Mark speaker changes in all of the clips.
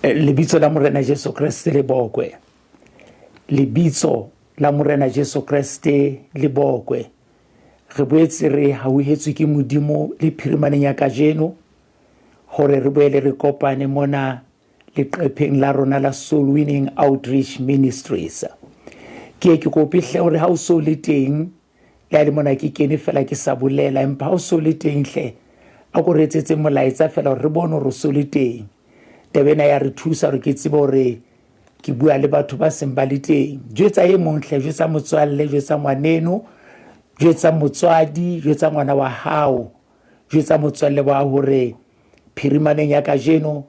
Speaker 1: Lebitso la Morena Jesu Kreste le bokwe. Lebitso la Morena Jesu Kreste le bokwe. Re boetse re hauhetswe ke Modimo le phirimaneng ya kajeno hore re boele re kopane mona leqepheng la rona la Soul Winning Outreach Ministries. Ke ke kope hle hore ha o so le teng le a le mona ke kene fela ke sa bolela empa ha o so le teng hle a ko re etsetse molaetsa fela hore re bone hore o so le teng. Taba ena ya re thusa hore ke tsebe hore ke bua le batho ba seng ba le teng. Jwetsa e mong hle, jwetsa motswalle, jwetsa ngwaneno, jwetsa motswadi, jwetsa ngwana wa hao, jwetsa motswalle wa hore phirimaneng ya kajeno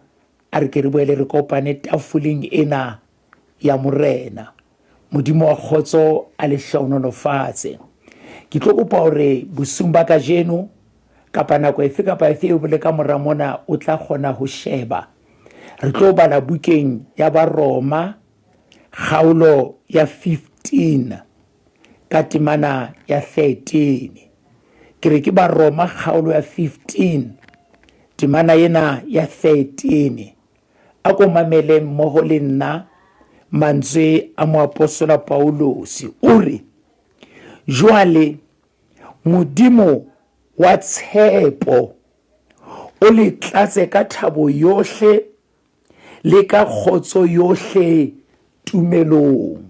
Speaker 1: a re ke re boele re kopane tafoleng ena ya Morena. Modimo wa kgotso a le hlohonolofatse. Ke tlo kopa hore bosiung ba kajeno kapa nako efe kapa efe eo le ka mora mona o tla kgona ho sheba. Re tlo bala bukeng ya Baroma kgaolo ya 15 ka temana ya 13. Ke re ke Baroma kgaolo ya 15 temana ena ya 13. A ko mamele mmoho le nna mantswe a moapostola Paulose. O re, Jwale Modimo wa tshepo o le tlatse ka thabo yohle le ka kgotso yohle tumelong.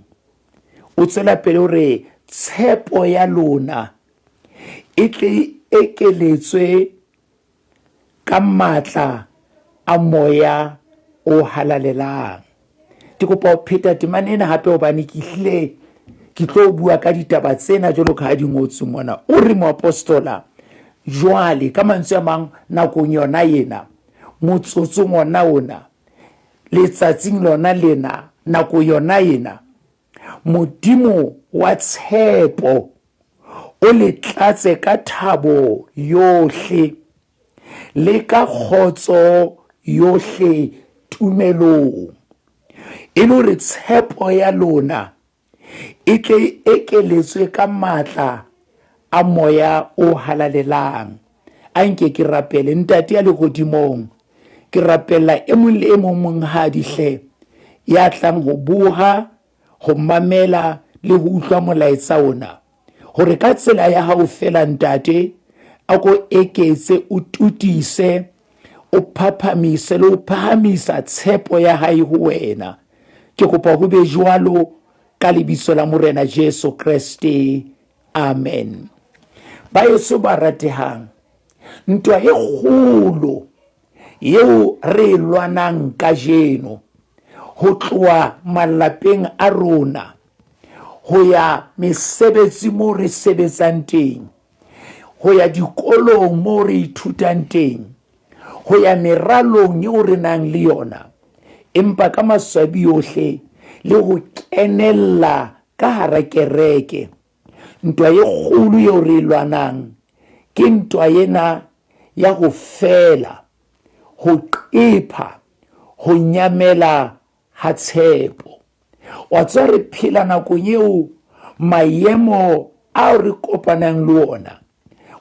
Speaker 1: O tswela pele o re tshepo ya lona e tle e ekeletswe ka matla a moya o halalelang. Ke kopa ho pheta temana ena hape hobane ke hlile ke tlo bua ka ditaba tsena jwalo ka ha di ngotswe mona. O re moapostola, jwale ka mantswe a mang nakong yona ena, motsotsong ona ona, letsatsing lona lena, nako yona ena, Modimo wa tshepo o le tlatse ka thabo yohle le ka kgotso yohle tumelong, e le hore tshepo ya lona e tle e ekeletswe ka matla a moya o halalelang. A nke ke rapele. Ntate ya lehodimong, ke rapella e mong le e mong monghadi hle ya tlang ho boha, ho mamela le ho utlwa molaetsa ona, hore ka tsela ya hao feela Ntate, a ko eketse, o tutise, o phaphamise le ho phahamisa tshepo ya hae ho wena. Ke kopa ho be jwalo ka lebitso la Morena Jesu Kreste. Amen. Baeso ba ratehang, ntwa e kgolo yeo re e lwanang kajeno ho tloha malapeng a rona ho ya mesebetsi mo re sebetsang teng, ho ya dikolong mo re ithutang teng, ho ya meralong eo re nang le yona, empa ka maswabi yohle le ho kenella ka hara kereke. Ntwa e kgolo eo re e lwanang ke ntwa ena ya ho fela, ho qepha, ho nyamela ha tshepo. Wa tseba re phela nakong eo maemo ao re kopanang le ona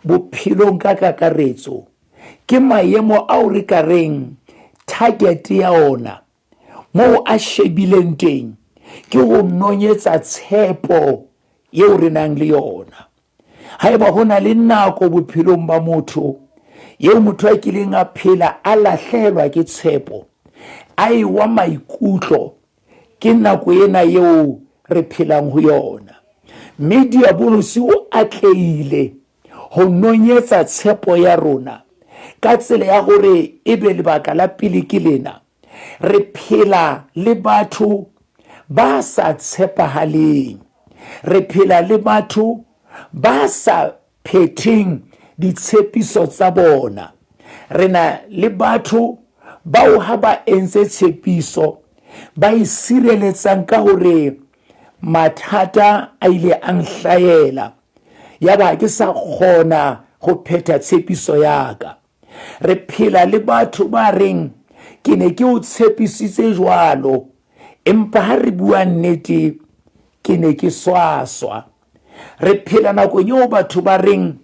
Speaker 1: bophelong ka kakaretso ke maemo ao re ka reng target ya ona moo a shebileng teng ke ho nonyetsa tshepo eo re nang le yona. Haeba ho na le nako bophelong ba motho eo motho a kileng a phela a lahlehelwa ke tshepo, a ewa maikutlo, ke nako ena eo re phelang ho yona. Mme Diabolosi o atlehile ho nonyetsa tshepo ya rona ka tsela ya hore ebe lebaka la pele ke lena, re phela le batho ba sa tshepahaleng, re phela le batho ba sa phetheng ditshepiso tsa bona, re na le batho bao ha ba entse tshepiso ba e sireletsang ka hore mathata a ile a nhlahela yaba ke sa kgona ho phetha tshepiso ya ka. Re phela le batho ba reng ke ne ke o tshepisitse jwalo, empa ha re bua nnete ke ne ke swaswa. Re phela nakong eo batho ba reng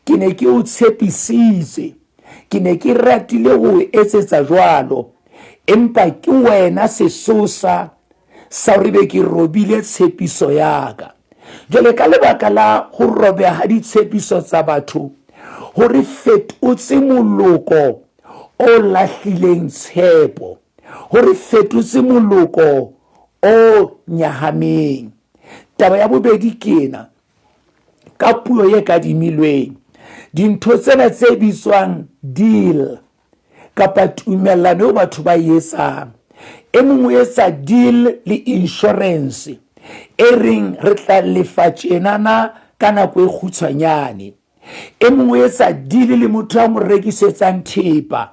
Speaker 1: ke ne ke o tshepisitse, ke ne ke ratile ho o etsetsa jwalo, Empa ke wena sesosa sa hore be ke robile tshepiso ya ka. Jwale ka lebaka la ho robeha ha ditshepiso tsa batho, ho re fetotse moloko o lahlileng tshepo, ho re fetotse moloko o nyahameng. Taba ya bobedi ke ena, ka puo e kadimilweng, dintho tsena tse bitswang deal kapa tumellano eo batho ba e etsang. E mong o etsa deal le insurance e reng re tla lefa tjenana ka nako e kgutshwanyane. E mong o etsa deal le motho a mo rekisetsang thepa,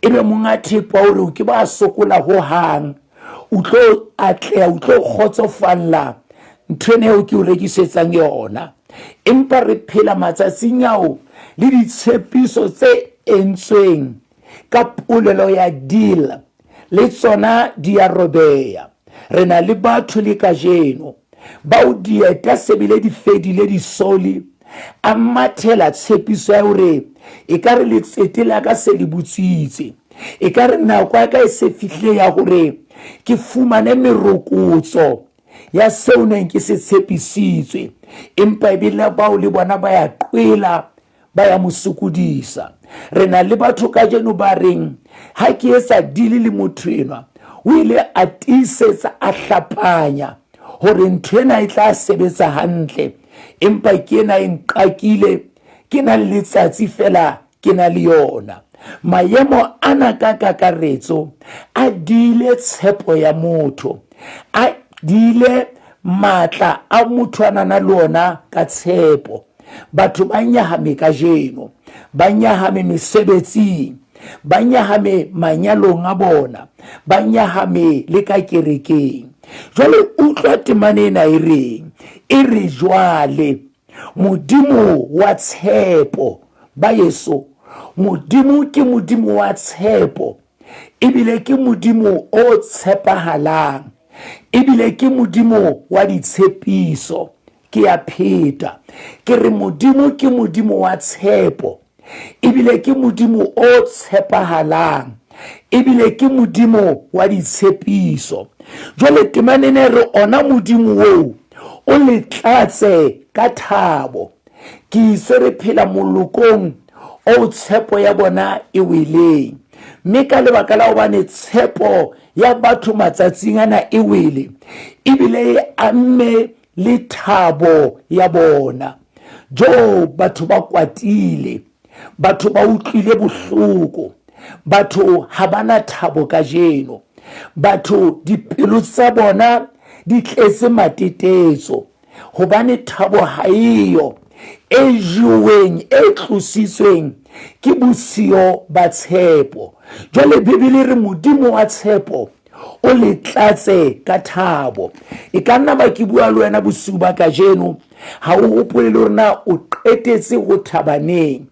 Speaker 1: ebe monga thepa o re o ke ba sokola ho hang, o tlo atleha, o tlo kgotsofalla ntho ena eo ke o rekisetsang yona. Empa re phela matsatsing ao le ditshepiso tse entsweng ka polelo ya deal le tsona di a robeya. Re na le batho le kajeno bao dieta se bile di fedile disoli, a mathela tshepiso ya hore e ka re letsete la ka se le butswitse, e ka re nako ya ka e se fihlile ya hore ke fumane merokotso ya seo neng ke se tshepisitswe. Empa ebile bao le bona ba ya qwela, ba ya mo sokodisa. Re na le batho kajeno ba reng ha ke etsa dili le motho enwa, o ile a tiisetsa, a hlapanya hore ntho ena e tla sebetsa hantle, empa ke ena e nqakile, ke na le letsatsi fela ke na le yona. Maemo ana ka kakaretso a diile tshepo ya motho, a diile matla a motho a nana le ona ka tshepo. Batho ba nyahame kajeno, ba nyahame mesebetsing, ba nyahame manyalong a bona, ba nyahame le ka kerekeng. Jwale utlwa temana ena e reng, e re jwale Modimo wa tshepo ba yeso, Modimo ke Modimo wa tshepo, ebile ke Modimo o tshepahalang, ebile ke Modimo wa ditshepiso. Ke a pheta, ke re Modimo ke Modimo wa tshepo, ebile ke Modimo o tshepahalang, ebile ke Modimo wa ditshepiso. Jwale temana ena e re ona Modimo oo o le tlatse ka thabo. Ke itse re phela molokong o tshepo ya bona e weleng, mme ka lebaka la hobane tshepo ya batho matsatsing ana e wele, ebile e amme le thabo ya bona. Jo, batho ba kwatile, batho ba utlwile bohloko, batho ha ba na thabo kajeno, batho dipelo tsa bona di tletse matetetso, hobane thabo ha eyo e jeweng, e tlositsweng ke bosiyo ba tshepo. Jwale Bibele e re Modimo wa tshepo o le tlatse ka thabo. E ka nna ba ke bua le wena bosiu ba kajeno, ha o hopole le hore na o qetetse ho thaba neng.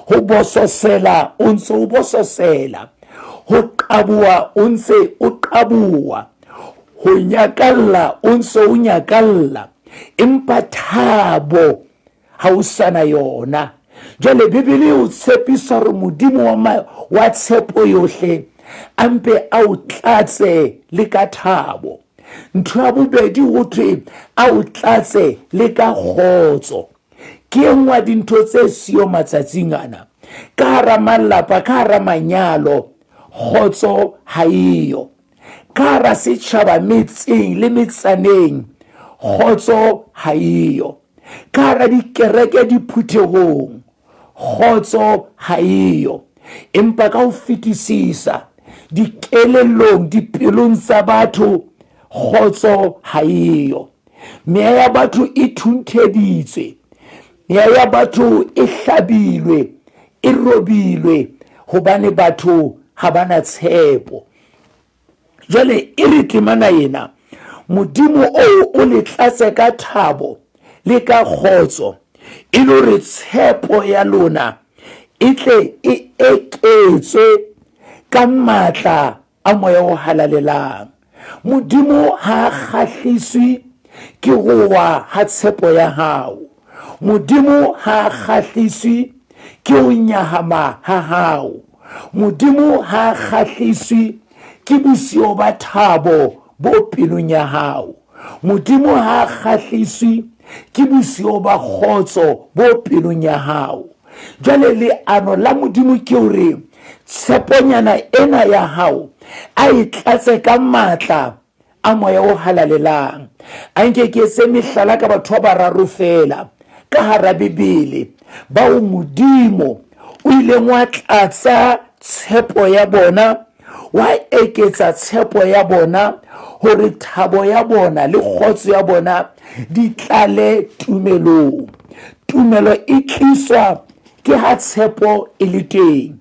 Speaker 1: Ho bososela o ntse o bososela, ho qaboha o ntse o qaboha, ho nyakalla o ntse o nyakalla, empa thabo ha o sa na yona. Jwale Bibele e o tshepisa hore Modimo wa tshepo yohle a mpe a o tlatse le ka thabo. Ntho ya bobedi ho thwe a o tlatse le ka kgotso. Ke e nngwe ya dintho tse siyo matsatsing ana. Ka hara malapa, ka hara manyalo, kgotso ha eyo. Ka hara setjhaba, metseng le metsaneng, kgotso ha eyo. Ka hara dikereke, diphuthehong, kgotso ha eyo. Empa ka ho fetisisa, dikelellong, dipelong tsa batho, kgotso ha eyo. Meya ya batho e thuntheditswe, meya ya batho e hlabilwe, e robilwe, hobane batho ha ba na tshepo. Jwale e re temana ena, Modimo oo o le tlatse ka thabo le ka kgotso, e le hore tshepo ya lona e tle e eketswe ka matla a Moya o Halalelang. Modimo ha a kgahliswe ke ho wa ha tshepo ya hao. Modimo ha a kgahliswe ke ho nyahama ha hao. Modimo ha a kgahliswe ke ke bosiyo ba thabo bo pelong ya hao. Modimo ha a kgahliswe ke bosiyo ba kgotso bo pelong ya hao. Jwale leano la Modimo ke hore tsheponyana ena ya hao a e tlatse ka matla a moya o halalelang. A nke ke etse mehlala ka batho ba bararo fela ka hara Bibele bao Modimo o ileng wa tlatsa tshepo ya bona, wa eketsa tshepo ya bona hore thabo ya bona le kgotso ya bona di tlale tumelong. Tumelo e tliswa ke ha tshepo e le teng.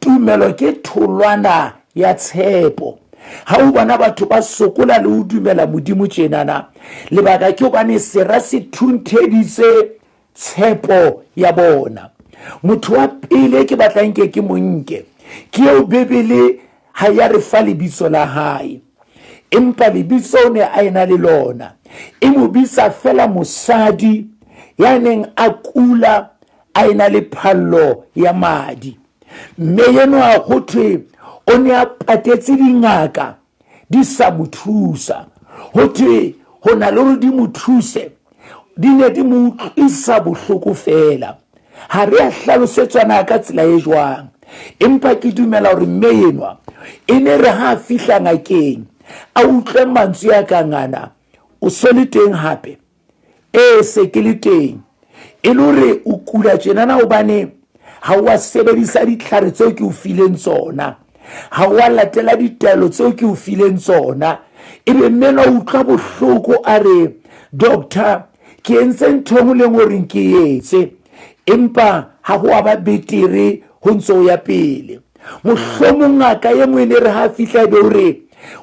Speaker 1: Tumelo ke tholwana ya tshepo. Ha o bona batho ba sokola le ho dumela Modimo tjenana, lebaka ke hobane sera se thuntheditse tshepo ya bona. Motho wa pele ke batlang ke ke monke ke eo Bibele ha ya re fa lebitso la hae, empa lebitso o ne a ena le lona. E mo bitsa fela mosadi ya neng a kula a ena le phallo ya madi. Mme enwa ho thwe o ne a patetse dingaka di sa mo thusa. Ho thwe ho na le hore di mo thuse, di ne di mo utlwisa bohloko fela. Ha re a hlalosetswana ka tsela e jwang, empa ke dumela hore mme enwa e ne re ha a fihla ngakeng a utlwe mantswe a kang ana, o so le teng hape? Ee, se ke le teng. E le hore o kula tjenana hobane ha o a sebedisa ditlhare tseo ke o fileng tsona, ha o a latela ditaelo tseo ke o fileng tsona. Ebe mme enwa o utlwa bohloko a re, doctor, ke entse ntho e nngwe le e nngwe o reng ke etse, empa ha ho a ba betere ho ntse o ya pele. Mohlomong ngaka e nngwe e ne re ha fihla ebe o re,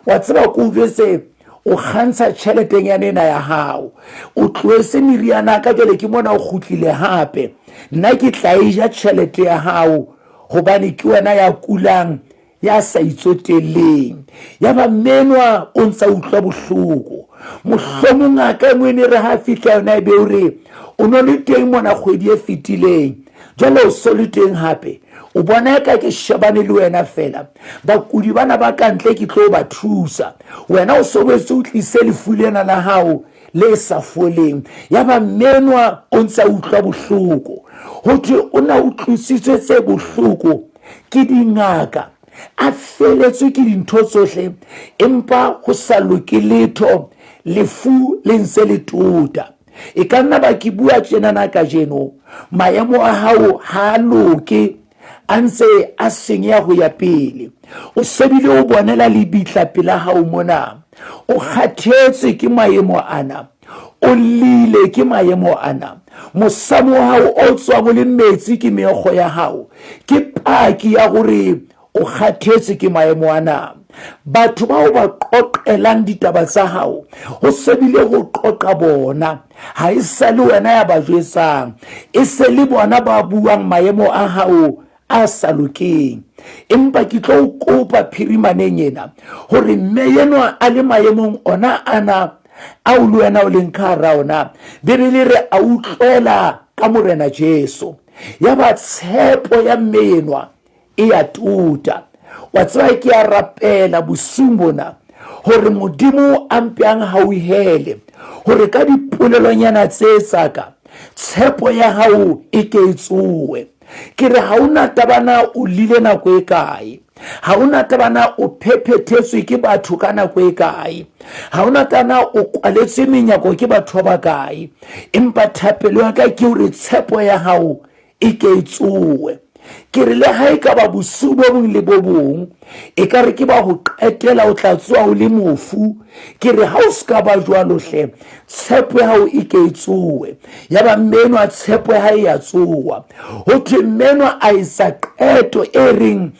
Speaker 1: wa tseba ko o jwetse o kgantsha tjheletenyana ena ya hao, o tlohetse meriana ka jwale ke mona o kgutlile hape, nna ke tla e ja tjhelete ya hao hobane ke wena ya kulang ya sa itsotelleng. Yaba mmenwa o ntsa utlwa bohloko. Mohlomong ngaka e nngwe e ne re ha fihla yona e be o re o no le teng mona kgwedi e fetileng, jwale o so le teng hape. O bona eka ke shebane le wena fela, bakudi bana ba ka ntle ke tlo ba thusa, wena o so boetse o tlise lefu lena la hao le sa foleng. Yaba mmenwa o ntse a utlwa bohloko. Ho thwe o na utlwisitswe tse bohloko ke dingaka, a feletswe ke dintho tsohle, empa ho sa loke letho, lefu le ntse le tota. E ka nna ba ke bua tjenana kajeno, maemo a hao ha a loke, a ntse a senyeha ho ya pele. O sebile o bonela lebitla pela hao mona. O kgathetse ke maemo ana. O llile ke maemo ana. Mosamo wa hao o tswang o le metsi ke meokgo ya hao. Ke paki ya hore o kgathetse ke maemo ana. Batho bao ba qoqelang ditaba tsa hao, ho sebile ho qoqa bona. Ha e sa le wena ya ba jwetsang, e se le bona ba buang maemo a hao a sa lokeng. Empa ke tlo o kopa phirimaneng ena hore mme enwa a le maemong ona ana ao le wena o leng ka hara ona, Bibele re a utlwela ka Morena Jesu. Yaba tshepo ya mme enwa e a tuta. Wa tseba ke a rapela bosiung bona hore Modimo a mpe a nhauhele hore ka dipolelonyana tse tsa ka tshepo ya hao e ke e tsoe. Ke re ha o na taba na o lile nako e kae, ha o na taba na o phephethetswe ke batho ka nako e kae, ha o na taba na o kwaletswe menyako ke batho ba bakae, empa thapelo ya ka ke hore tshepo ya hao e ke e tsoe. Ke re le ha e ka ba bosiu bo bong le bo bong, e ka re ke ba ho qetela o tla tsoa o le mofu. Ke re ha o se ka ba jwalo hle, tshepo ya hao e ke e tsoe. Yaba mme enwa tshepo ya hae ya tsoa. Ho thwe mme enwa a etsa qeto e reng,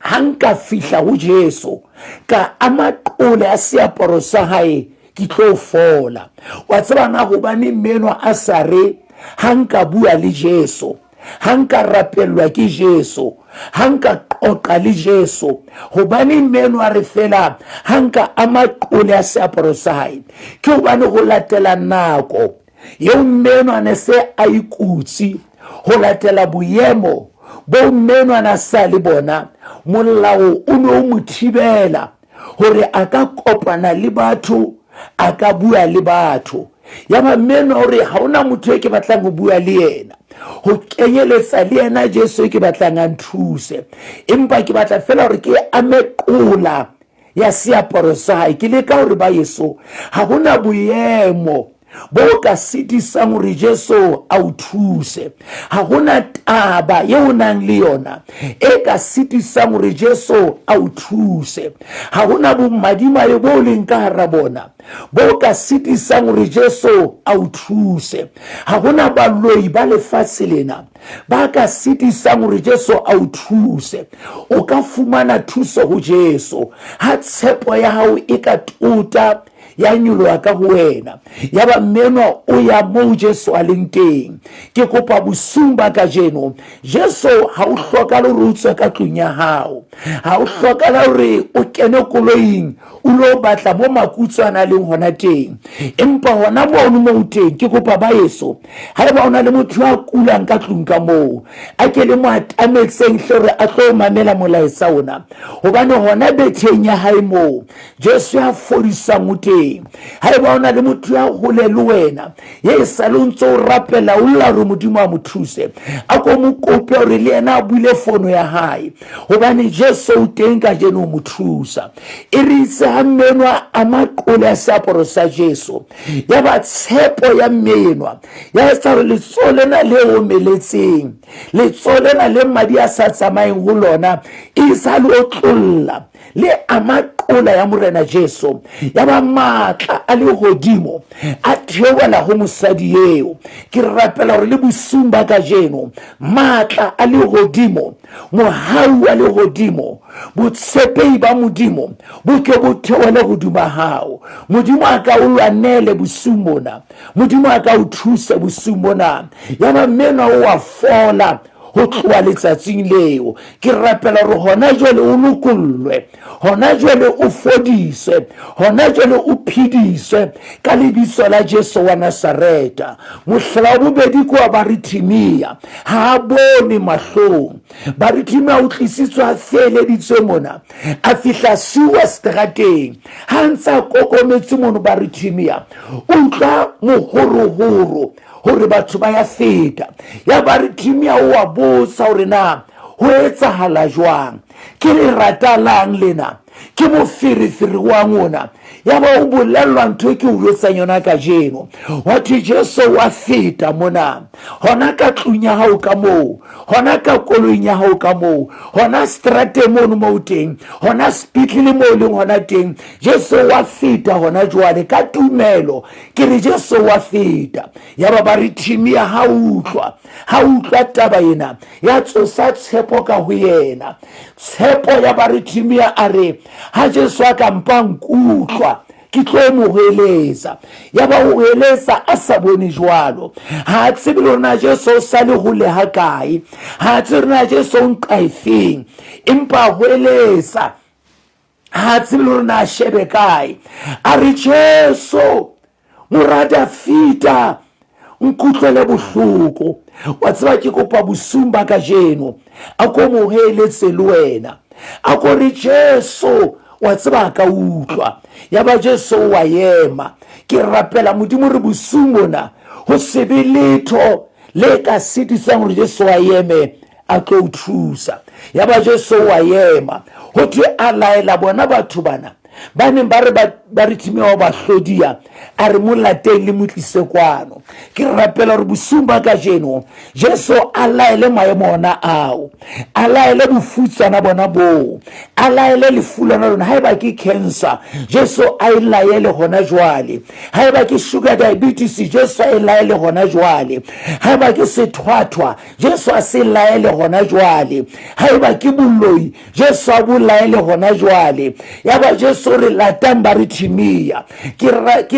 Speaker 1: Ha nka fihla ho Jesu, ka ama qole ya seaparo sa hae, ke tlo fola. Wa tseba na hobane mme enwa a sa re, ha nka bua le Jesu, ha nka rapellwa ke Jesu, ha nka qoqa le Jesu, hobane mme enwa a re fela ha nka ama qole ya seaparo sa hae, ke hobane ho latela nako eo mme enwa ne se a ikutse, ho latela boemo. bo mmenwana sa le bona, molao o ne o mo thibela gore a ka kopana le batho, a ka bua le batho. Ya ba mmenwa o re, ga ona motho e ke batlang go bua le yena, go kenyeletsa le yena Jesu e ke batlang a nthuse, empa ke batla fela gore ke ame qola ya seaparo sa hae. Ke leka gore ba yeso, ga gona boemo bo ka sitisang gore Jesu a o thuse. Ga gona taba ye o nang le yona e ka sitisang gore Jesu a o thuse. Ga gona bomadimabe bo o leng ka gara bona bo ka sitisang gore Jesu a o thuse. Ga gona baloi ba lefatshe lena ba ka sitisang gore Jesu a o thuse. O ka fumana thuso go Jesu ha tshepo ya gago e ka tota ya nyoloha ka ho wena, ya ba mmenwa o ya moo Jesu a leng teng. Ke kopa bosiung ba kajeno, Jesu ha o hlokale hore o tswe ka tlung ya hao, ha o hlokala hore o kene koloing o lo batla mo makutswana a leng hona teng, empa hona mono mo o teng, ke kopa ba yeso, haeba o na le motho a kulang ka tlung ka moo, a ke le mo atametseng hle hore a tlo mamela molaetsa ona, hobane hona betheng ya hae moo Jesu ya fodisang o teng. Haeba o na le motho ya hole le wena, ye e sale o ntse o rapela o lla hore Modimo a mo thuse, a ko mo kope hore le yena a bule fono ya hae, hobane Jesu o teng kajeno o mo thusa. E re itse ha mme enwa a maqole a seaparo sa Jesu, ya ba tshepo ya mme enwa ya etsa hore letsoho lena le omeletseng, letsoho lena le madi a sa tsamayeng ho lona, e sa le otlolla le ama qola ya Morena Jesu, ya ba maatla a lehodimo a theohela ho mosadi eo. Ke rapela hore le bosiung ba kajeno maatla a lehodimo, mohau wa lehodimo, botshepehi ba Modimo bo ke bo theohele hodima hao. Modimo a ka o lwanele bosiung bona, Modimo a ka o thuse bosiung bona. Ya ba mmenwa o a fola ho tloha letsatsing leo. Ke rapela hore hona jwale o lokollwe, hona jwale o fodiswe, hona jwale o phediswe ka lebitso la Jesu wa Nazareta. Mohlala wa bobedi ke wa Barithimia, ha a bone mahlong. Barithimia o tlisitswe a feeleditswe mona, a fihla siuwa seterateng. Ha a ntse a kokometse mono Barithimia, o utlwa mohorohoro gore batho ba ya feta. Ya Barithimia o a botsa gore na ho etsahala jwang, ke lerata lang lena, ke moferefere wa ngona. Ya ba o bolellwa ntho e ke o jwetsang yona kajeno, wa thwe Jesu wa feta mona, hona ka tlung ya hao ka moo, hona ka koloing ya hao ka moo, hona strateng mono mo o teng, hona sepetlele mo o leng hona teng, Jesu wa feta hona jwale. Ka tumelo ke re Jesu wa feta. Ya ba Barithimia ha utlwa, ha utlwa taba ena, ya tsosa tshepo ka ho yena. Tshepo ya Barithimia a re, ha Jesu a ka mpa nkutlwa, ke tlo mo hweletsa. Ya ba o hweletsa a sa bone jwalo, ha a tsebe le hore na Jesu o sa le hole ha kae, ha a tsebe hore na Jesu o nqa efeng, empa a hweletsa. Ha tsebe le hore na a shebe kae. A re, Jesu, mora Dafida, nkutlwele bohloko. Wa tseba, ke kopa bosiung ba kajeno a ko mo heletse le wena, a ko re, Jesu, wa tseba a ka utlwa. Ya ba Jesu wa ema. Ke rapela Modimo re bosiung bona ho se be letho le ka sitisang hore Jesu a eme a tlo o thusa. Ya ba Jesu wa ema, ho thwe a laela bona batho bana ba neng ba re ba re thimeo ba hlodia, a re mo lateng le mo tlise kwano. Ke rapela gore bosiung ba kajeno Jesu a laele maemo ona ao, a laele bofutsana bona boo, a laele lefu lona lona. Haeba ke cancer, Jesu a e laele hona jwale. Haeba ke sugar diabetes, Jesu a e laele hona jwale. Haeba ke sethwathwa, Jesu a se laele hona jwale. Haeba ke boloi, Jesu a bo laele hona jwale. Yaba Jesu o re, latang Barithimia. Ke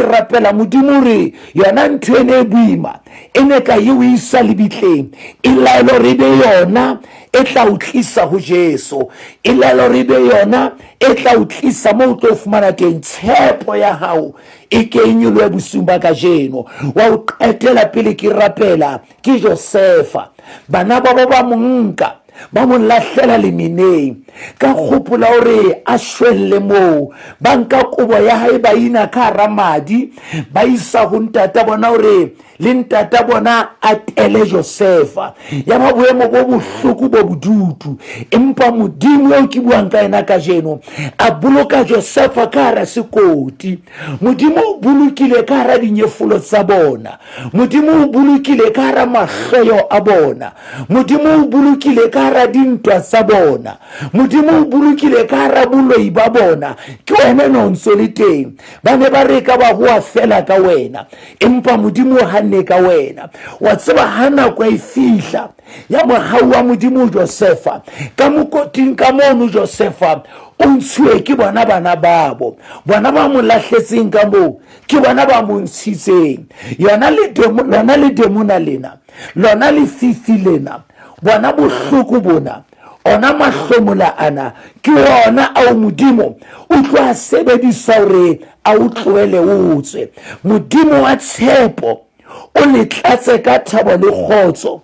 Speaker 1: rapela Modimo re yona ntho ene e boima e ne ka e o isa lebitleng, e laele hore e be yona e tla o tlisa ho Jesu, e laele hore e be yona e tla o tlisa mo o tlo fumana teng tshepo ya hao e ke e nyolohe bosiung ba kajeno. Wa o qetela pele ke rapela ke Josefa. Bana babo ba mo nka. Ba mo lahlela lemeneng ka kgopola gore a shwelle moo. Ba nka kobo ya hae ba ina ka hara madi, ba isa ho ntata bona gore le ntata bona a tele Josefa. Ya ba boemo bo bohloko bo bodutu, empa Modimo eo ke buang ka yena kajeno a boloka Josefa ka hara sekoti. Modimo o bolokile ka hara dinyefolo tsa bona. Modimo o bolokile ka hara mahloyo a bona. Modimo o bolokile ka hara dintwa tsa bona. Modimo o bolokile ka hara boloi ba bona. Ke wena no ntso le teng. Ba ne ba re ka ba hoa fela ka wena, empa Modimo o hanne ka wena. Wa tseba ha nako e fihla ya mohau wa Modimo Josefa, ka mokoting ka mono Josefa o ntshuwe ke bona bana babo. Bona ba mo lahletseng ka moo, ke bona ba mo ntshitseng. Yona le demo, lona le demona lena, lona lefifi lena, bona bohloko bona, ona mahlomola ana, ke ona ao Modimo o tlo a sebedisa hore a o tlohele o tswe. Modimo wa tshepo o le tlatse ka thabo le kgotso,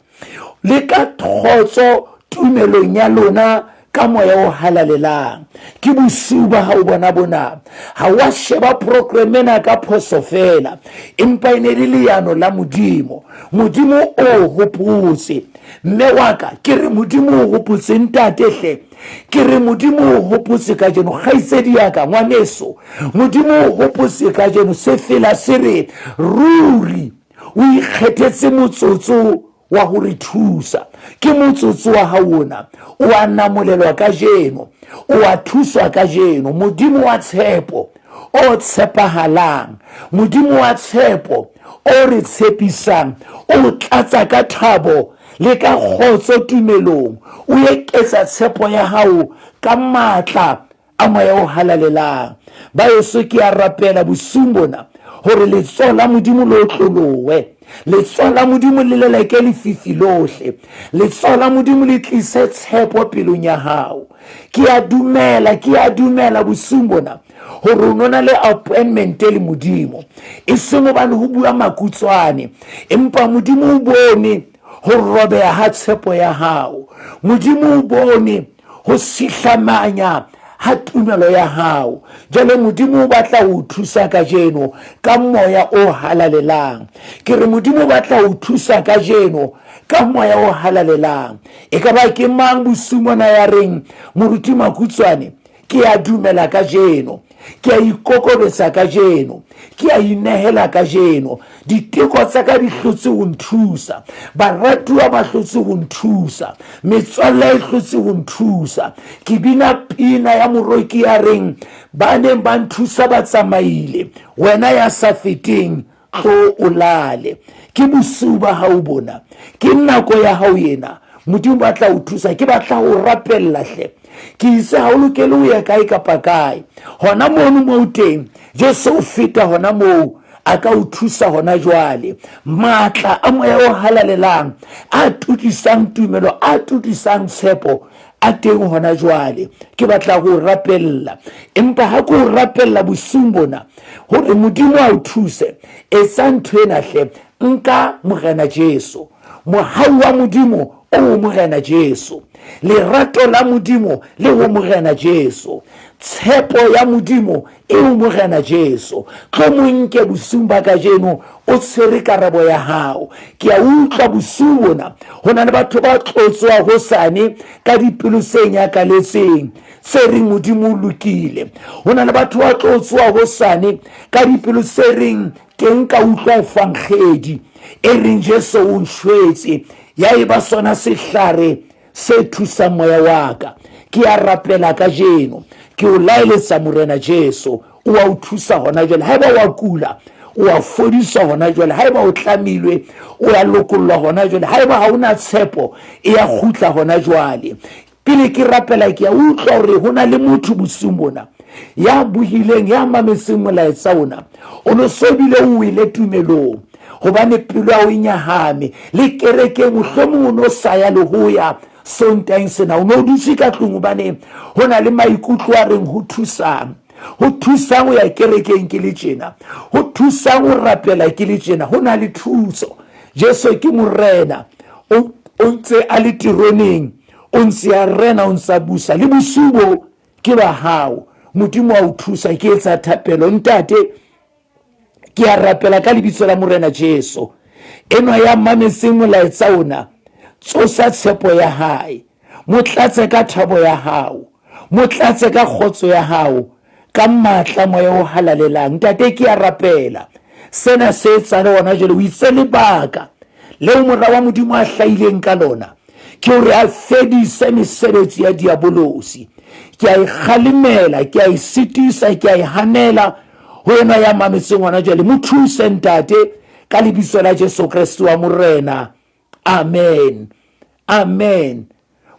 Speaker 1: le ka kgotso tumelong ya lona ka moya o halalelang. Ke bosiu ba hao bona bona. Ha wa sheba program ena ka phoso fela, empa e ne le leano la Modimo. Modimo o hopotse. Mme wa ka, ke re Modimo o hopotse, ntate hle. Ke re Modimo o hopotse kajeno, kgaitsedi ya ka, ngwaneso. Modimo o hopotse kajeno, sefela se re, ruri o ikgethetse motsotso wa ho re thusa. Ke motsotso wa hao ona, o a namolelwa kajeno, o a thuswa kajeno. Modimo wa tshepo o tshepahalang, Modimo wa tshepo o re tshepisang, o tlatsa ka thabo le ka kgotso tumelong, o eketsa tshepo ya hao ka matla a moya o halalelang. Baeso, ke a rapela bosiung bona hore letsoho la Modimo le otlolowe, letsoho la Modimo le leleke lefifi lohle, letsoho la Modimo le tlise tshepo pelong ya hao. Ke a dumela, ke a dumela bosiung bona hore o nona le appointment le Modimo, e seng hobane ho bua makutswane, empa Modimo o bone ho robeha ha tshepo ya hao. Modimo o bone ho sihlamanya ha tumelo ya hao. Jwale Modimo o batla ho thusa kajeno ka moya o halalelang. Ke re Modimo o batla ho thusa kajeno ka moya o halalelang. E ka ba ke mang bosiu mona ya reng, Moruti Makutswane, ke a dumela kajeno, ke a ikokobetsa kajeno, ke a inehela kajeno. Diteko tsa ka di hlotse ho nthusa, baratuwa ba hlotse ho nthusa, metswalle e hlotse ho nthusa. Ke bina pina ya moroki ya reng, ba neng ba nthusa ba tsamaile, wena ya sa feteng tlo o lale. Ke bosiu ba hao bona, ke nako ya hao ena. Modimo ba tla o thusa. Ke batla ho rapella hle. Ke itse ha o lokele ho ya kae kapa kae. Hona mono moo teng, Jesu o feta hona moo, a ka o thusa hona jwale. Matla a moya o halalelang a tukisang tumelo, a tukisang tshepo, a teng hona jwale. Ke batla ho rapella, empa ha ke o rapella bosiung bona hore Modimo a o thuse, etsa ntho ena hle. Nka Morena Jesu, mohau wa Modimo o ho Morena Jesu, lerato la Modimo le ho Morena Jesu, tshepo ya Modimo e ho Morena Jesu. Tlo mo nke bosiung ba kajeno, o tshwere karabo ya hao. Ke a utlwa bosiu bona ho na le batho ba tlotswa hosane ka dipelo tse nyakaletseng, tse reng Modimo o lokile. Ho na le batho ba tlotswa hosane ka dipelo tse reng ke nka utlwa efangedi e reng Jesu o nshwetse, ya eba sona sehlare se thusang moya wa ka. Ke a rapela kajeno, ke o laeletsa Morena Jesu, o a o thusa hona jwale. Haeba wa kula, o a fodiswa hona jwale. Haeba o tlamilwe, o a lokollwa hona jwale. Haeba ha o na tshepo, e a kgutla hona jwale. Pele ke rapela, ke a utlwa hore ho na le motho bosiung bona ya buhileng, ya mametseng molaetsa ona, o no so bile o wele tumelong, hobane pelo ya o e nyahame. Le kerekeng mohlomong o no sa ya le ho ya Sontaeng sena, o no dutse ka tlung hobane ho na le maikutlo a reng ho thusang, ho thusang ho ya kerekeng ke le tjena, ho thusang ho rapela ke le tjena. Ho na le thuso. Jesu ke Morena, o ntse a le teroneng. O ntse a rena, o ntse a busa. Le bosiu bo ke ba hao. Modimo a o thusa. Ke etsa thapelo, ntate. Ke a rapela ka lebitso la Morena Jesu. Enwa ya mametseng molaetsa ona, tsosa tshepo ya hae. Mo tlatse ka thabo ya hao. Mo tlatse ka kgotso ya hao. Ka matla moya o halalelang. Ntate, ke a rapela. Sena se etsahale hona jwale. O itse lebaka leo mora wa Modimo a hlahileng ka lona ke hore a fedise mesebetsi ya diabolosi. Ke a e kgalemela, ke a e sitisa, ke a e hanela ho enwa ya mametseng hona jwale. Mo thuse, ntate, ka lebitso la Jesu Kreste wa Morena. Amen. Amen.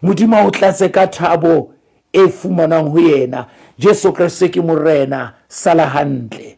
Speaker 1: Modimo a o tlatse ka thabo e fumanwang ho yena. Jesu Kreste ke Morena. Sala hantle.